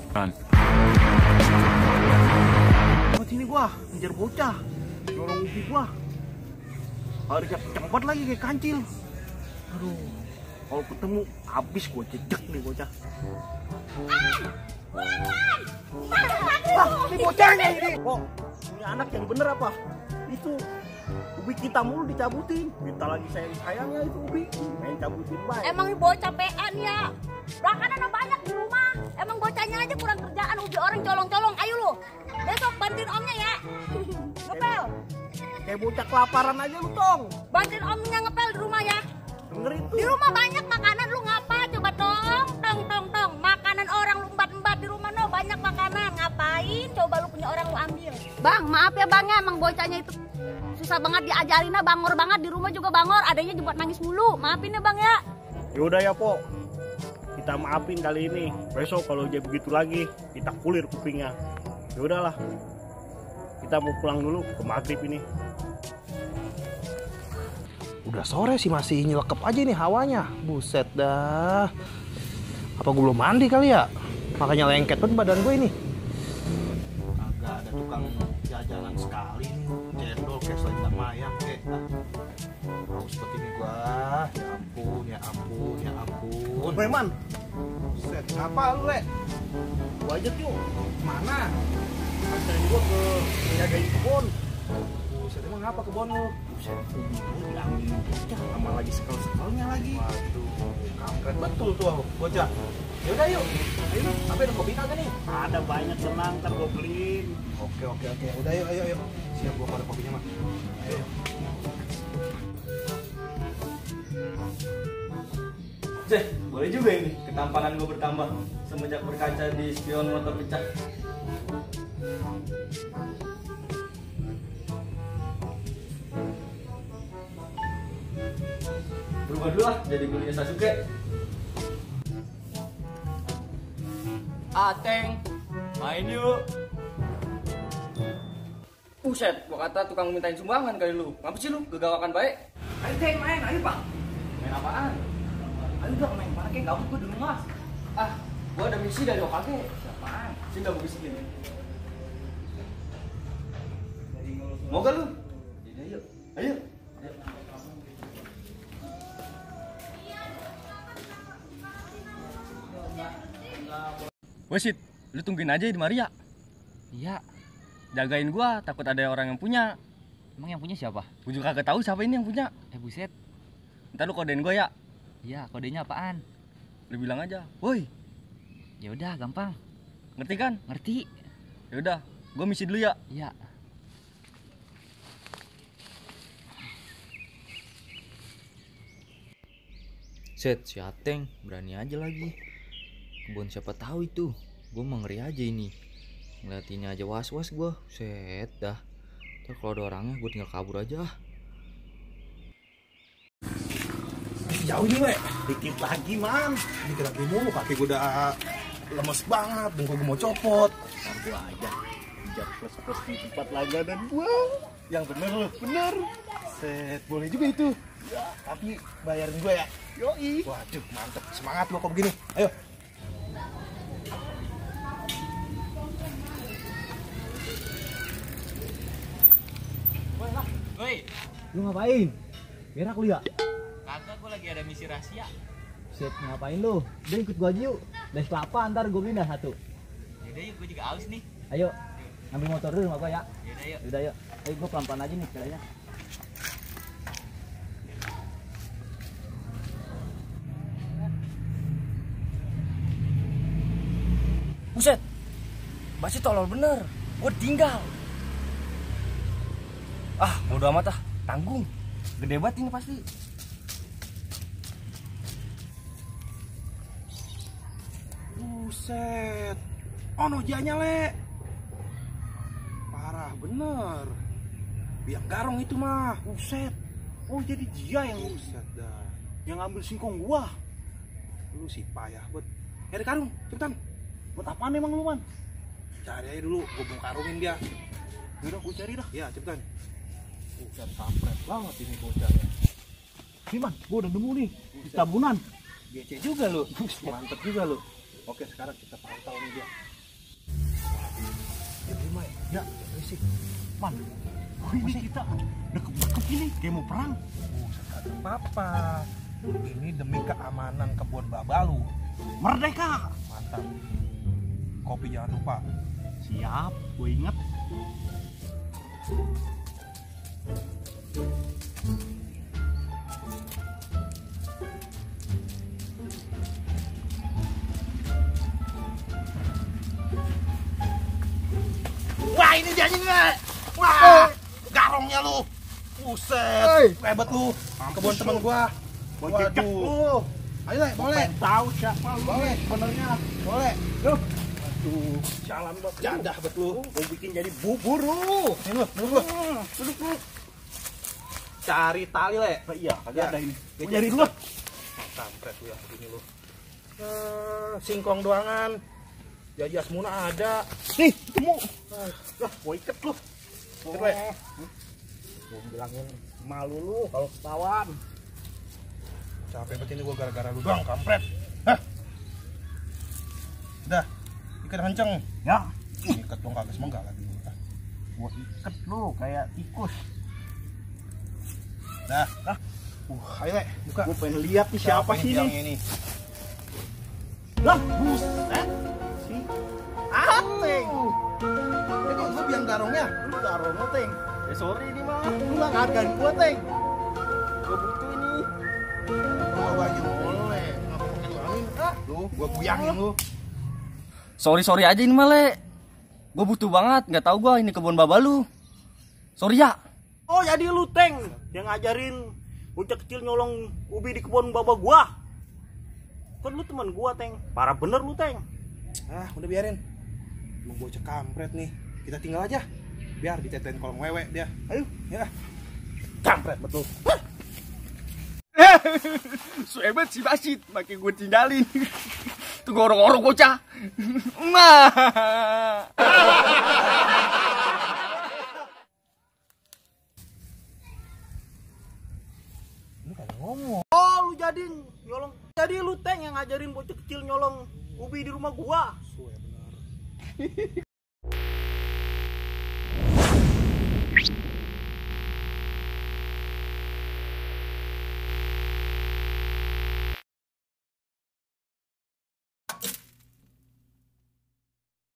Kan. Sini gua ngejar bocah, dorong ubi gua. Harusnya cepat lagi kayak kancil. Aduh, kalau ketemu habis gua jejak nih bocah. Wah, ini bocahnya ini. Kok punya anak yang bener apa? Itu ubi kita mulu dicabutin. Kita lagi sayang-sayangnya itu ubi, main cabutin baik. Emang bocah pean ya. Belakangan banyak di rumah. Emang bocahnya aja kurang kerjaan, ubi orang colong-colong. Ayo lu, besok bantuin omnya ya. Ngepel. Kayak bocah kelaparan aja lu, Tong. Bantuin omnya ngepel di rumah ya. Denger itu. Di rumah banyak makanan, lu ngapa? Coba tong. Makanan orang lu embat-embat di rumah no, banyak makanan. Ngapain? Coba lu punya orang lu ambil. Bang, maaf ya bang ya, emang bocahnya itu susah banget diajarin, bangor banget di rumah juga bangor. Adanya juga nangis mulu. Maafin ya bang ya. Yaudah ya, Po. Kita maafin kali ini. Besok kalau dia begitu lagi, kita kulir kupingnya. Ya udahlah. Kita mau pulang dulu ke maghrib ini. Udah sore sih masih nyelekep aja nih hawanya. Buset dah. Apa gue belum mandi kali ya? Makanya lengket banget badan gue ini. Kagak ada tukang jajanan sekali nih. Cendol kayak selendang mayang kayak. Haus seperti ini gua. Ya ampun, ya ampun, ya ampun. Preman. Buset, ngapa lu, Le? Gua ajak yuk. Mana? Anterin gua ke jagain kebun. Buset, emang ngapa kebun lu? Buset, ubi gua diambil bocah, sama lagi sekel-sekelnya lagi. Waduh, kampret betul tuh bocah. Yaudah yuk. Ayo, apa ada kopi kagak nih? Ada banyak, tenang, ntar gua beliin. Oke. Udah yuk, ayo. Siap gua pada kopinya mah. Ayo. Ceh, boleh juga ini ketampanan gue bertambah semenjak berkaca di spion motor pecah. Berubah dulu lah jadi gurunya Sasuke. Ateng, main yuk. Buset, gua kata tukang mintain sumbangan kali lu. Ngapa sih lu? Gegawakan baik. Ayo Teng, main, ayo Pak. Main apaan? Ayo dong main mana kayak gabut gue di rumah. Ah, gue ada misi dari OKG. Siapaan? Sini gak gue bisikin. Mau gak lu? Ayo. Ayo. Wasit, lu tungguin aja di Maria. Iya. Jagain gua, takut ada orang yang punya. Emang yang punya siapa? Gue juga kagak tahu siapa ini yang punya. Buset. Ntar lu kodein gua ya. Iya, kodenya apaan? Lu bilang aja, woi. Ya udah, gampang. Ngerti kan? Ngerti. Ya udah, gua misi dulu ya. Iya. Set, si Ateng berani aja lagi. Kebun siapa tahu itu. Gue mau ngeri aja ini. Ngeliatinnya aja was-was gue. Set dah. Ntar kalau ada orangnya gue tinggal kabur aja. Jauh nih, Le. Dikit lagi, Man. Dikit lagi mulu, kaki gue udah lemes banget. Bengkok gue mau copot. Ntar gue aja. Pijat plus-plus di tempat langganan gue. Yang bener loh, bener. Set, boleh juga itu. Ya, tapi bayarin gue ya. Yoi. Waduh, mantep. Semangat lo kok begini. Ayo. Woi. Lu ngapain? Berak lu ya? Kagak, gue lagi ada misi rahasia. Set, ngapain lu? Udah ikut gua aja yuk. Das kelapa ntar gua beliin dah satu. Yaudah yuk, gue juga aus nih. Ayo, ngambil motor dulu sama gua ya. Yaudah yuk. Udah yuk. Ayo gua pelan-pelan aja nih caranya. Buset, masih tolol bener. Gue tinggal. Ah, bodo amat ah, tanggung. Gede banget ini pasti. Buset. Oh, no jianya, Le. Parah bener. Biang garong itu mah. Buset. Oh, jadi dia yang buset dah. Yang ngambil singkong gua. Lu sih payah buat. Nyari karung, cepetan. Buat apaan emang lu, Man? Cari aja dulu, gua mau karungin dia. Yaudah, gua cari dah. Ya, cepetan. Buset, kampret banget ini bocahnya. Nih, Man, gua udah nemu nih. Di tabunan. Gece juga lu. Mantep juga lu. Oke, sekarang kita pantau nih dia. Mai. Ya, berisik. Man, ini kita deket-deket ini kayak mau perang. Buset, kagak apa-apa. Ini demi keamanan kebun Babalu. Merdeka. Mantap. Kopi jangan lupa. Siap, gue inget. Wah, ini dia nih. Wah, garongnya lu. Buset, hebat lu. Kebun teman gua. Waduh. Ayo, Le, boleh. Tahu siapa lu? Boleh, Sebenarnya. boleh. Yuk. Aduh, Jalan buat jadah betul. Mau bikin jadi bubur lu. Ini lu, duduk lu. Duduk lu. Cari tali, Le. Iya, kagak ada ini. Gua Gue nyari dulu. Kampret lu ya, begini lu. Singkong doangan. Jajas muna ada. Nih, ketemu. Lah, gue iket lu. Iket, Le. Gue bilangin malu lu kalau ketahuan. Capek banget ini gua gara-gara lu doang, kampret. Hah? Udah, ikat kenceng. Ya, Ikat dong kagak semoga lagi. gue iket lu kayak tikus. Dah. Ayo, Le, buka. Gue pengen lihat nih siapa sih yang ini. ini? Lah, buset. Si Ateng. Kok gua biang garongnya? Lu garong lu, Teng. Sorry nih mah. Lu gak ngargain gue, Teng. Gue butuh ini. Bawa aja boleh. Ngapa pakai lu angin? Lu, gua buyangin lu. Sorry aja ini male. Gue butuh banget, nggak tahu gue ini kebun Babalu. Sorry ya. Oh, jadi lu, Teng, yang ngajarin bocah kecil nyolong ubi di kebun baba gua. Kan lu teman gua, Teng. Parah bener lu, Teng. Ah, udah biarin. Emang bocah kampret nih. Kita tinggal aja. Biar ditetein kolong wewe dia. Ayo, ya. Kampret betul. Hebat si Basit, makin gue tinggalin. Tuh orang-orang bocah. Nah. Lu kagak ngomong. Oh, lu jadi nyolong. Jadi lu, Teng, yang ngajarin bocah kecil nyolong ubi di rumah gua. Suwe benar.